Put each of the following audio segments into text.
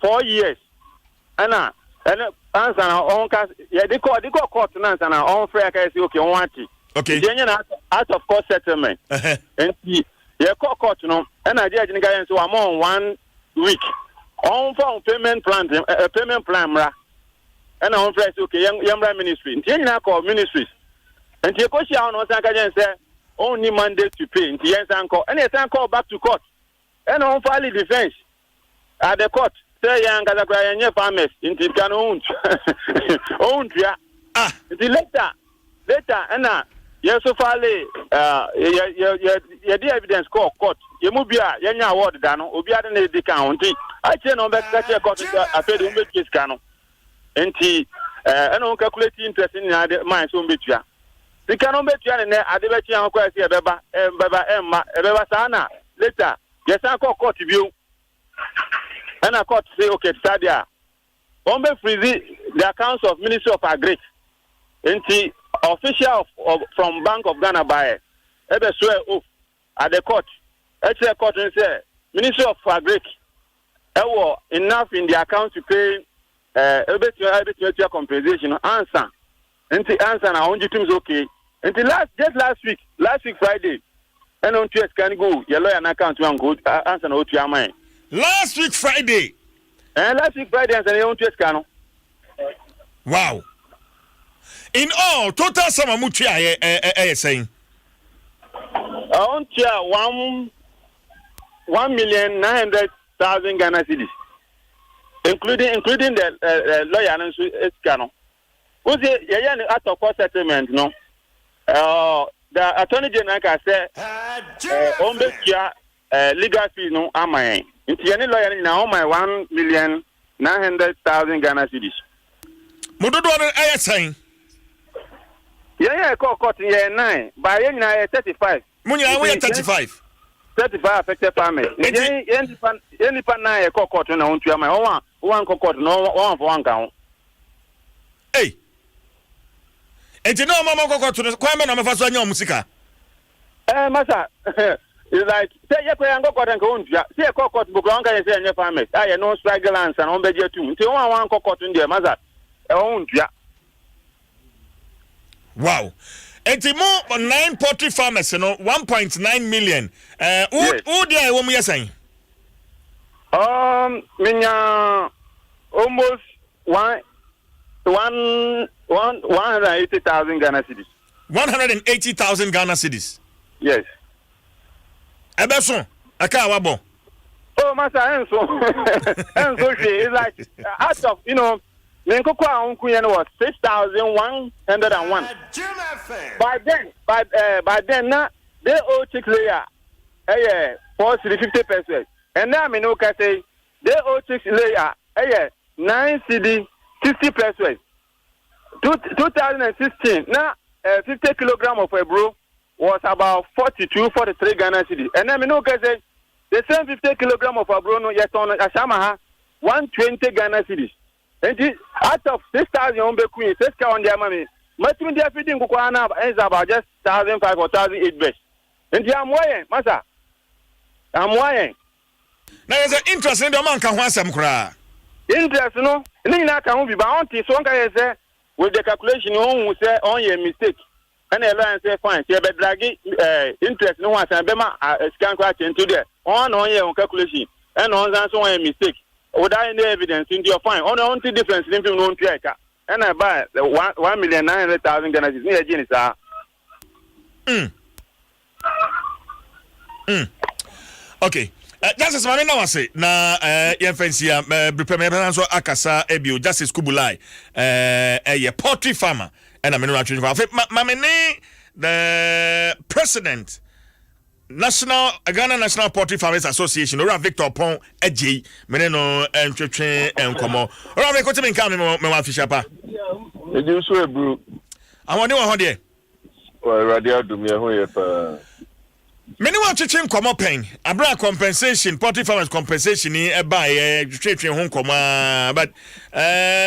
4 years ɛna ɛne ansa na ɔnka yɛde kɔ ɔde kɔ court na ansa na ɔnfrɛ aka yɛ sɛ okay, wɔn ate. Nti ɛnyɛ na out of court settlement. Nti yɛkɔ court no, ɛna judge ne ka yɛn sɛ wama wɔn one week ɔnfa wɔn payment plan ɛ payment plan mmra. Ɛna ɔnfrɛ sɛ okay, yɛn yɛmmra ministry. Nti yɛn nyinaa kɔ ministries. Nti yɛkɔhyia hɔ na ɔsan ka yɛn sɛ ɔnni mandate to pay, nti yɛn san kɔ. Ɛna yɛsan kɔ back to court, ɛna ɔnfile defence at the court sɛ yɛn ankasa koraa yɛnyɛ farmers, nti sika no ɔntua. Ah. Nti later ɛna yɛn nso file yɛ yɛ yɛ yɛde evidence kɔɔ court. Yɛn mu bi a yɛnya award da no, obi ade na edi kan ho. Nti akyire na wɔn bɛka kyerɛ court sɛ afei de wɔn bɛtua sika no. Nti ɛna wɔn calculate interest nyinaa de maa sɛ wɔn bɛtua sika no. Wɔn bɛtua ne nɛ ade bɛkyi ahɔ kɔ ɛsɛ ɛbɛba ɛbɛba ɛmma ɛbɛba saa. Na later yɛsan kɔ court bio, ɛna court say okay, saa deɛ a wɔn bɛ freeze the accounts of Ministry of Agric. Nti official from Bank of Ghana baayɛ ɛbɛ swear oath at the court, ɛkyerɛ court no sɛ Ministry of Agric ɛwɔ enough in the account to pay, ɛbɛtumi atua compensation no ansa. Nti ansa na wɔn gye tum sɛ okay. Nti last just last week Friday ɛna wɔn tua sika no go yɛ lawyer n'account mu anko ansa na otua ama yɛn. Last week Friday? Last week Friday ansa na yɛn tua sika no. Wow. In all, total sum a mutua yɛ ɛyɛ sɛn? Wɔn tua 1,900,000 Ghana cedis, including the lawyer no nso sika no. Wosi yɛyɛ no out of court settlement no, the Attorney General ka sɛ wɔn bɛ tua legal fee no ama yɛn. Nti yɛne lawyer no nyinaa, wɔn ma yɛ 1,900,000 Ghana cedis. Mo dodoɔ no ɛyɛ sɛn? Yɛn yɛ kɔɔ court, yɛ nine, ba yɛn nyinaa yɛ 35. Mo nyinaa moyɛ 35? 35 affected farmers. Nti yɛn nipa nine yɛ kɔɔ court na wɔn tua ma yɛn. Wɔn a wɔn ankɔ court no, wɔn afɔ wɔn anka ho. Ei, nti na ɔma mo nkɔ court no, kwan bɛ na ɔmɛfa so anya ɔmo sika? Masa, it's like sɛ yɛ kɔ yɛn ankɔ court nka wɔn tua. Sɛ yɛ kɔ court bokura, wɔn ka yɛn sɛ yɛn nyɛ farmers a yɛ no struggle ansa na wɔn bɛgye atum. Nti wɔn a wɔn ankɔ court no deɛ, masa, wɔn ntua. Wow. Nti mo nine poultry farmers no, 1.9 million, wo Yes. wo deɛ a ɛwɔ mu yɛ sɛn? Minya almost one one one 180,000 Ghana cedis. 180,000 Ghana cedis? Yes. Ɛbɛso ɛka a wabɔ? Oh, masa, enso hwee. It's like out of me nkoko a nko yɛ no was 6,101. By then na day old chick layer ɛyɛ 4 cedi 50 pesewas. Ɛnna mi no kɛse, day old chick layer ɛyɛ 9 cedi 60 pesewas. 2016 na 50 kilogram of aburo was about 42, 43 Ghana cedi. Ɛnna mi no kɛse, the same 50 kilogram of aburo no, yɛtɔn no ahyɛnma ha 120 Ghana cedis. Nti out of 6,000 wɔn bɛ kun yi, six ka wɔn de ama mi, mɛtumi de afidi nkokɔ ana ɛnsa about just 1,500 or 1,008 best. Nti amoa yɛn, masa, amoa yɛn. Na yɛ sɛ interest no deɛ, ɔma nka ho asɛm koraa? Interest no ne nyinaa ka ho bi ba ɔnte so. Ɔnka yɛ sɛ with the calculation, ɔnhu sɛ ɔnyɛ mistake. Ɛna ɛlɔ yɛn sɛ fine, sɛ yɛbɛ drag interest no ho asan bɛma sika nkɔ akyɛ. Nti deɛ ɔn na ɔnyɛ wɔn calculation, ɛna ɔnsan so ɔnyɛ mistake without any evidence. Nti ɔfine, ɔno ɔnte difference ne nfim no, ɔntua ɛka. Ɛna ɛba 1,900,000 Ghana cedis ne yɛ gye ne saa. Okay. Justice, maame na wase na yɛmfa nsia brepɛ ma yɛbɛsa nso akasa ebio. Justice Kubulai ɛyɛ poultry farmer, ɛna mene no atwe nkɔ. Afei maame ne the president, National Ghana National Poultry Farmers Association, Owura Victor Pɔn Agyei, mene no ntwetwe nkɔmmɔ. Owura, me kote me nka me mewɔ afihyia pa. Ebi nso eburu. Ahoɔden wɔ hɔ deɛ? Wɔ Awurade adum, yɛn ho yɛ paa. Mene watwetwe nkɔmmɔ pɛn abere a compensation, poultry farmers compensation ni ɛbaeɛ, twetwe ho nkɔmmɔ a, but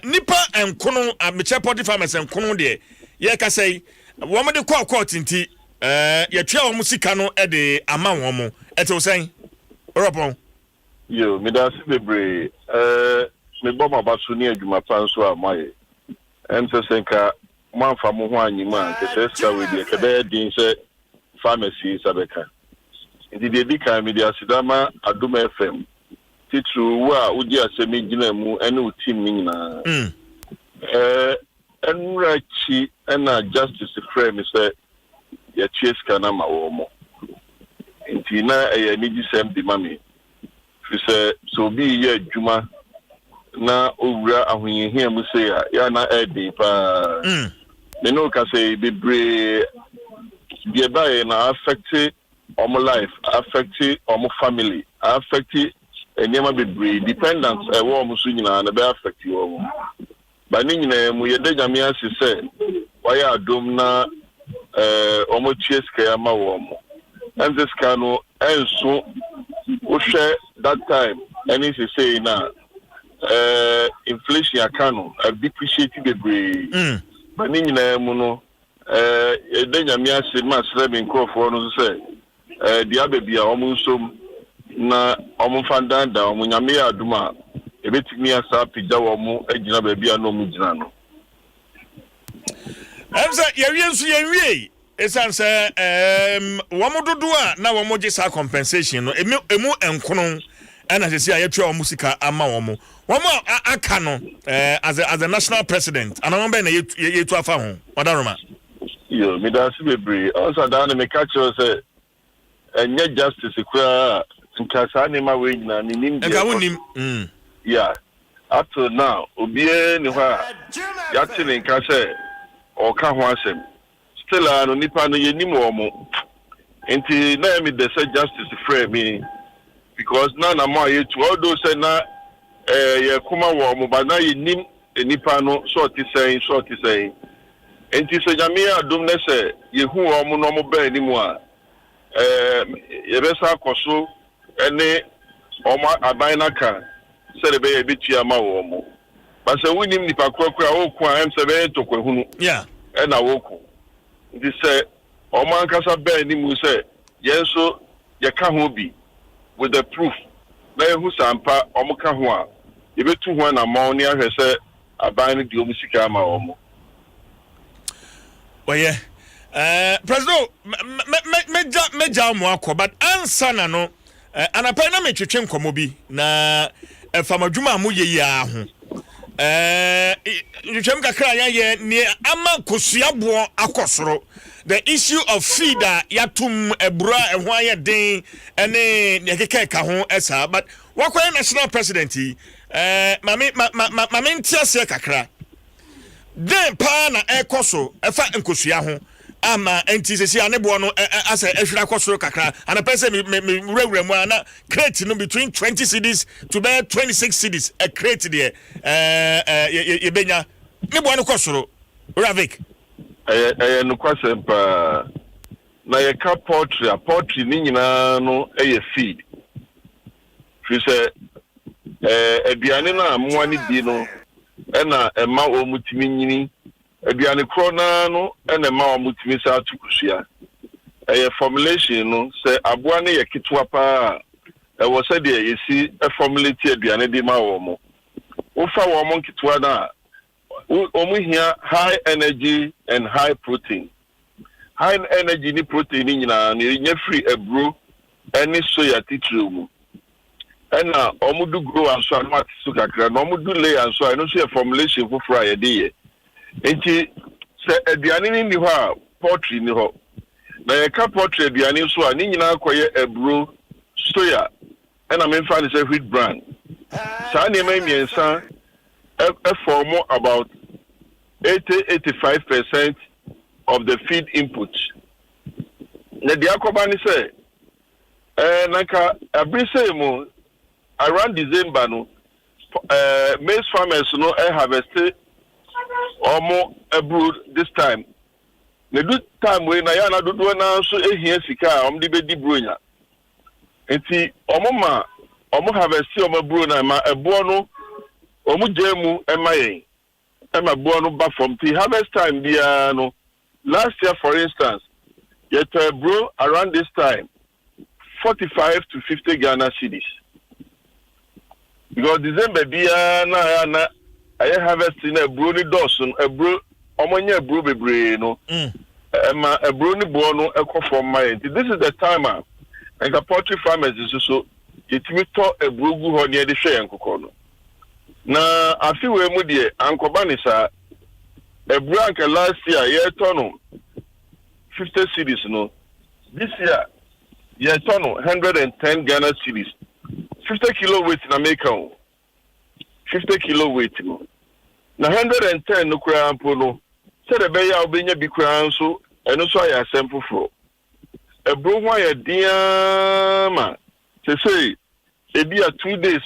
nipa nkono amekyɛ poultry farmers nkono deɛ, yɛkasa yi, wɔn de kɔɔ court. Nti yɛtua wɔn sika no de ama wɔn mo. Ɛte wo sɛn, ɔrɔpɔn? Yo, meda ase bebree. Ɛɛ, mebɔ m'aba so ne adwuma pa nso a moayɛ. Ɛm sɛ sɛ nka moamfa mo ho annye mu a, nka saa sika wei deɛ, nka ɛbɛyɛ den sɛ farmers yi nsa bɛka. Nti deɛ ɛdi kan, mede aseda ma Adom FM, titiriw wo a wodi asɛm yi gyina mu ne wo team no nyinaa. Ɛɛ, ɛnora akyi na Justice frɛɛ me sɛ yɛatua sika no ama wɔn. Nti na ɛyɛ anigyesɛm de ma me, firi sɛ sɛ obi reyɛ adwuma na ɔwura ahohiahia mu sei a, yɛ a na ɛyɛ den paa. Me ne wo kasa yi, bebree deɛ ɛbaeɛ no affect wɔn life, affect wɔn family, affect nneɛma bebree, dependent ɛwɔ wɔn so nyinaa no ɛbɛ affect wɔn. But ne nyinaa mu yɛda Nyame ase sɛ wayɛ adom na wɔn atua sika yi ama wɔn. Ɛm sɛ sika no ɛnso, wohwɛ that time ɛne sesei no a, inflation aka no, a depreciate bebree. But ne nyinaa mu no, yɛda Nyame ase ma srɛ me nkurɔfoɔ no nso sɛ deɛ aba bi a wɔn nsom na wɔn mfa ndaadaa wɔn. Nyame yɛ adom a, ebetumi asa apagya wɔn agyina baabi a na wɔn gyina no. Ɛm sɛ yɛwie nso yɛnwie, ɛsiane sɛ wɔn dodoɔ a na wɔn gye saa compensation no emu nkono ɛna sɛsi a yɛtua wɔn sika ama wɔn. Wɔn a aka no, as a national president, anaa wɔn bɛn na yɛtu afa ho, ɔdaroma? Yo, meda ase bebree. Ɔnsa daa no meka kyerɛ sɛ ɛnyɛ Justice koraa a, nka saa nneɛma wei nyinaa menim deɛ nka ɛkɔ wonim so. Yeah, up till now obiara ni hɔ a yɛate ne nka sɛ ɔka ho asɛm. Still a no, nipa no yɛnim wɔn mo. Nti na ɛyɛ me dɛ sɛ Justice frɛ me, because na anamɔ a yɛtu, although sɛ na yɛkoma wɔn mo, but na yɛnim nipa no sɛ ɔte sɛn, sɛ ɔte sɛn. Nti sɛ Nyame yɛ adom nɛ sɛ yɛhu wɔn mo na wɔn bɛn anim a, yɛbɛsa akɔ so ne wɔn aban no aka sɛdeɛ ɛbɛyɛ yɛbɛtua ama wɔn mo. But sɛ wonim nipa korɔ koraa a woko a, ɛm sɛ ɛbɛyɛ ntɔkwahunu ɛna woko. Nti sɛ wɔn ankasa bɛn anim sɛ yɛn nso yɛka ho bi with the proof na yɛhu sɛ ampa wɔn ka ho a, yɛbɛtu ho anammɔn ne ahwɛ sɛ aban no de wɔn sika ama wɔn. Wɔyɛ President, mɛgya mɛgya mo akɔ, but ansa na no, anapa yi na metwetwe nkɔmmɔ bi na ɛfam adwuma a moyɛ yi ara ho. Nhwehwɛm kakra a yɛayɛ nea ama kosua boɔ akɔ soro, the issue of feed a yɛatom aburo a ɛho ayɛ den ne nea ɛkeka ɛka ho saa, but wakɔyɛ national president yi, maame ma ma ma maame nte aseɛ kakra. Den paa na ɛkɔ so ɛfa nkosua ho ama nti sisi a ne boɔ no asɛ ɛhwere akɔ soro kakra? Anapɛ sɛ me me me wurawura mu a, na crate no between 20 cedis to bɛyɛ 26 cedis a crate deɛ, ɛɛ ɛɛ yɛ yɛbɛnya ne boɔ no kɔ soro, Ravik. Ɛyɛ nokwasɛm paa. Na yɛka poultry a, poultry ne nyinaa no yɛ feed, firi sɛ aduane no a mmoa no di no ɛna ɛma wɔn tumi nyini. Aduane korɔ naa no ɛna ɛma wɔn tumi sa ato kosua. Ɛyɛ formulation no. Sɛ aboa no yɛ ketewa paa a, ɛwɔ sɛdeɛ yɛsi formulate aduane de ma wɔn. Wofa wɔn nketewa no a, wɔn hia high energy and high protein. High energy ne protein ne nyinaa no yɛnya firi aburo ne soya titiriw mu. Ɛna wɔn du grower nso a, na wate so kakra, na wɔn du layer nso a, ɛno nso yɛ formulation foforɔ a yɛde yɛ. Nti sɛ aduane no nni hɔ a, poultry ni hɔ. Na yɛka poultry aduane nso a, ne nyinaa kɔyɛ aburo, soya, ɛna memfa ne sɛ wheat bran. Saa nneɛma yi mmiɛnsa ɛform about 80-85% of the feed input. Na deɛ akɔba ne sɛ na nka abere sei mu, around December no, maize farmers no harvest ɔmo aburo this time. Na du time wei na yɛ ana dodoɔ naa nso ehia sika a ɔmo de bɛdi buronya. Nti ɔmo ma ɔmo harvest ɔmo aburo na ma ɛboɔ no ɔmo gyaa mu ɛma yɛn, ɛma boɔ no ba fam. Ti harvest time biara no, last year for instance, yɛtɔ aburo around this time 45 to 50 Ghana cedis. Because December biara na ayɛ na ɛyɛ harvest na aburo ne dɔɔso no, aburo wɔn anya aburo bebree no, ɛma aburo ne boɔ no ɛkɔ fam ma yɛn. Nti this is the time a nka poultry farmers nso so yɛtumi tɔ aburo gu hɔ ne yɛde hwɛ yɛn nkokɔ no. Na afe wei mu deɛ, ankɔba ne saa. Aburo anka last year yɛtɔ no 50 cedis no, this year yɛtɔ no 110 Ghana cedis. 50 kilo weight na meka o, 50 kilo weight no na 110 no koraa mpo no, sɛdeɛ ɛbɛyɛ a wobɛnya bi koraa nso, ɛno nso ayɛ asɛm foforɔ. Aburo ho ayɛ deaa ma sesei ebi a 2 days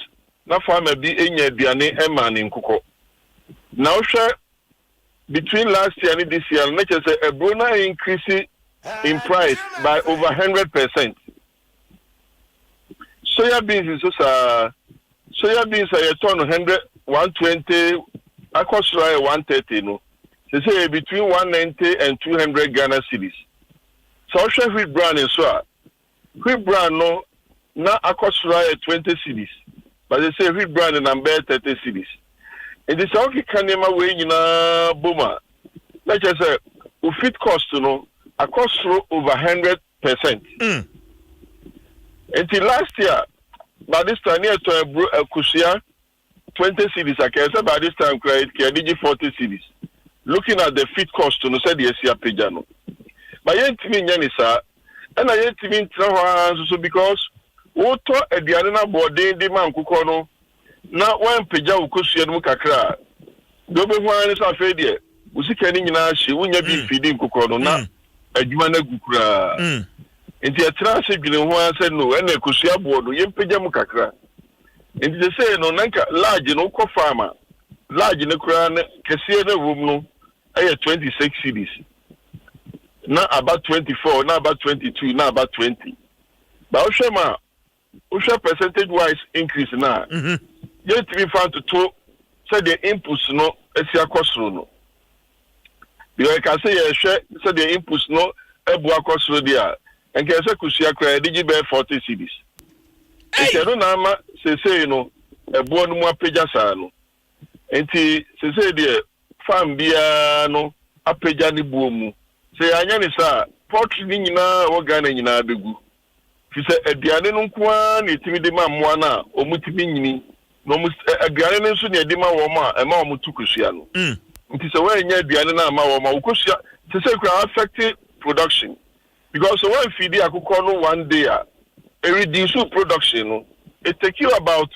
na farmer bi enya aduane ɛma ne nkokɔ. Na wohwɛ between last year and this year no, na kyerɛ sɛ aburo no increase in price by over 100%. Soya beans nso saa. Soya beans a yɛtɔ no 100, 120, akɔ soro ayɛ 130 no, sese yɛ between 190 and 200 Ghana cedis. Sɛ ɔhwɛ wheat bran nso a, wheat bran no na akɔ soro ayɛ 20 cedis, but sese wheat bran nam bɛyɛ 30 cedis. Nti sɛ ɔkeka nneɛma wei nyinaa bom a, na kyerɛ sɛ o feed cost no akɔ soro over 100%. Nti last year by this time ne yɛtɔn aburo akosua 20 cedis akɛyɛ sɛ by this time kura yɛde gye 40 cedis, looking at the feed cost no sɛdeɛ esi apagya no. But yɛntumi nyɛ ne saa, ɛna yɛntumi ntena hɔ ara nso so, because wotɔ aduane no aboɔden de ma nkokɔ no na wɔmpagya wo kosua no mu kakra a, deɛ wobɛhu ara ne sɛ afei deɛ wo sika no nyinaa hye, wonya bi mfidi nkokɔ no na adwuma no agu koraa. Nti ɛtena ase dwene ho ara sɛ no, ɛna kosua boɔ no yɛmpagya mu kakra. Nti sɛ sei no, na nka large no, wokɔ farm a, large no koraa no kɛseɛ no ɛwɔ mu no ɛyɛ 26 cedis, na aba 24, na aba 22, na aba 20. Ba wohwɛ ma wohwɛ percentage wise increase na yɛntumi fa ntoto sɛdeɛ inputs no asi akɔ soro no, because ɛka sɛ yɛhwɛ sɛdeɛ inputs no abu akɔ soro deɛ a, nka ɛsɛ kosua koraa yɛde gye bɛyɛ 40 cedis. Nti ɛno na ama seesei no ɛboɔ no mu apagya saa no. Nti seesei deɛ, farm biara no apagya ne buo mu. Sɛ yɛanyɛ ne saa, poultry ne nyinaa a ɛwɔ Ghana nyinaa bɛgu, fi sɛ aduane no nko ara na ɛtumi de ma mmoa no a wɔtumi nyini, na wɔn aduane no nso na yɛde ma wɔn a ɛma wɔn to kosua no. Nti sɛ wɔanya aduane no ama wɔn a, wɔkosua sɛ sɛ kura affect production, because sɛ wɔamfidi akokɔ no one day a, ɛreduce production no. It take you about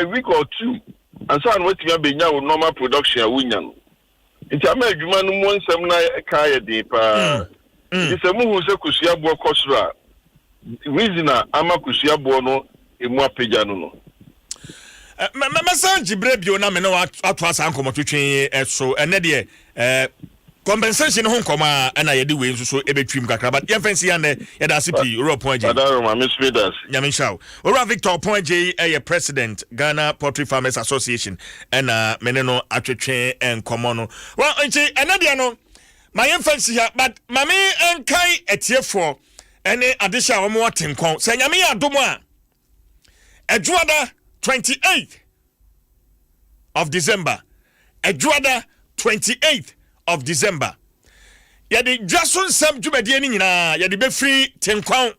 a week or two ansa na watumi abɛnya wo normal production a wonya no. Nti ama adwuma no mu nsɛm no ka yɛ den paa. Nti sɛ muhu sɛ kosua boɔ kɔ soro a, reason a ama kosua boɔ no emu apagya no. Mɛsan gye berɛ bio na me ne atoa saa nkɔmmɔtwetwe so. Ɛnɛ deɛ, compensation ho nkɔmmɔ a ɛna yɛde wei nso so ɛbɛtwim kakra, but yɛmfa nsi yɛnnɛ. Yɛda ase pii, Owura Ɔpɔn Agye. Nyame nhyira wo. Owura Victor Ɔpɔn Agye ɛyɛ president, Ghana Poultry Farmers Association, ɛna me ne no atwetwe nkɔmmɔ no. Well, nti ɛnɛ deɛ no ma yɛmfa nsi ha, but ma me nkae atiefoɔ ɛne adehyɛ a wɔn ate nkɔn sɛ Nyame yɛ adom a, Ɛdwoada 28th of December, Ɛdwoada 28th of December, yɛde dwa so nsɛm dwumadie no nyinaa yɛde bɛfiri Tenkwan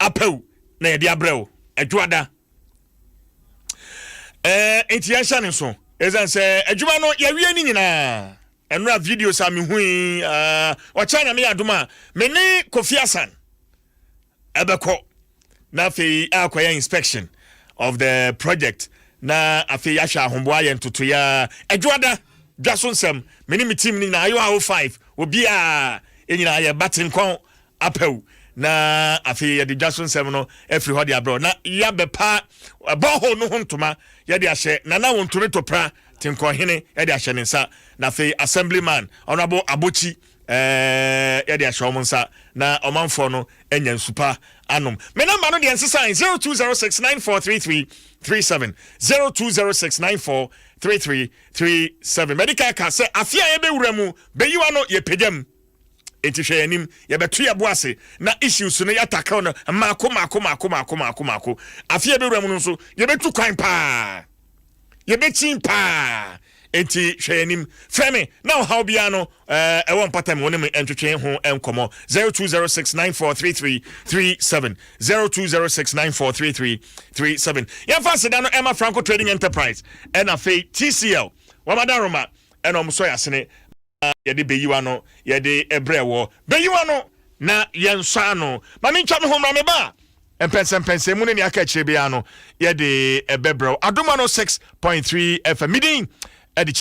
Apɛw na yɛde abrɛ wo Ɛdwoada. Nti yɛnhyɛ ne nso, ɛsiane sɛ adwuma no yɛwie no nyinaa ɛnora videos a mehui ɔkyɛ. Nyame yɛ adom a, me ne Kofi Asan ɛbɛkɔ na afei akɔyɛ inspection of the project, na afei yɛahwɛ ahomboa yɛ ntotoeɛ. Ɛdwoada dwa so nsɛm, me ne me team no nyinaa, ayɔ 5, obiaa nyinaa yɛba Tenkɔn Apɛw, na afei yɛde dwa so nsɛm no afiri hɔ de abrɛw na yɛabɛpa borehole no ho ntoma yɛde ahyɛ Nana Wontumi Topra Tenkɔnhene, yɛde ahyɛ ne nsa, na afei Assemblyman Honorable Abokyi, yɛde ahyɛ wɔn nsa na ɔmanfoɔ no anya nsupa anom. Me number no deɛ nsesan, 0206943337, 0206943337. Medical ka sɛ afe a yɛbɛwura mu bɛyiwa no, yɛpagya mu. Enti hwɛ yɛn anim, yɛbɛto yɛn bo ase na issues no yɛatackle no mmaako mmaako mmaako mmaako mmaako mmaako. Afe a yɛbɛwura mu no nso, yɛbɛtu kwan paa. Yɛbɛkyin paa. Enti hwɛ yɛn anim. Frɛ me na ɔhaw biara no ɛwɔ mpata mu, wo ne me ntwetwe ho nkɔmmɔ. 0206943337 0206943337. Yɛmfa aseda no ɛma Franco Trading Enterprise ɛna afei TCL Wamada Roma ɛna ɔmo sɔ yɛ asene yɛde bɛyiwa no yɛde ɛbrɛ wɔ bɛyiwa no na yɛnsɔ ano. Ma mentwa me ho mmra, me ba a mpɛnsɛmpɛnsɛn mu ne nea aka akyire biara no yɛde ɛbɛbrɛw. Adom 106.3 FM, medin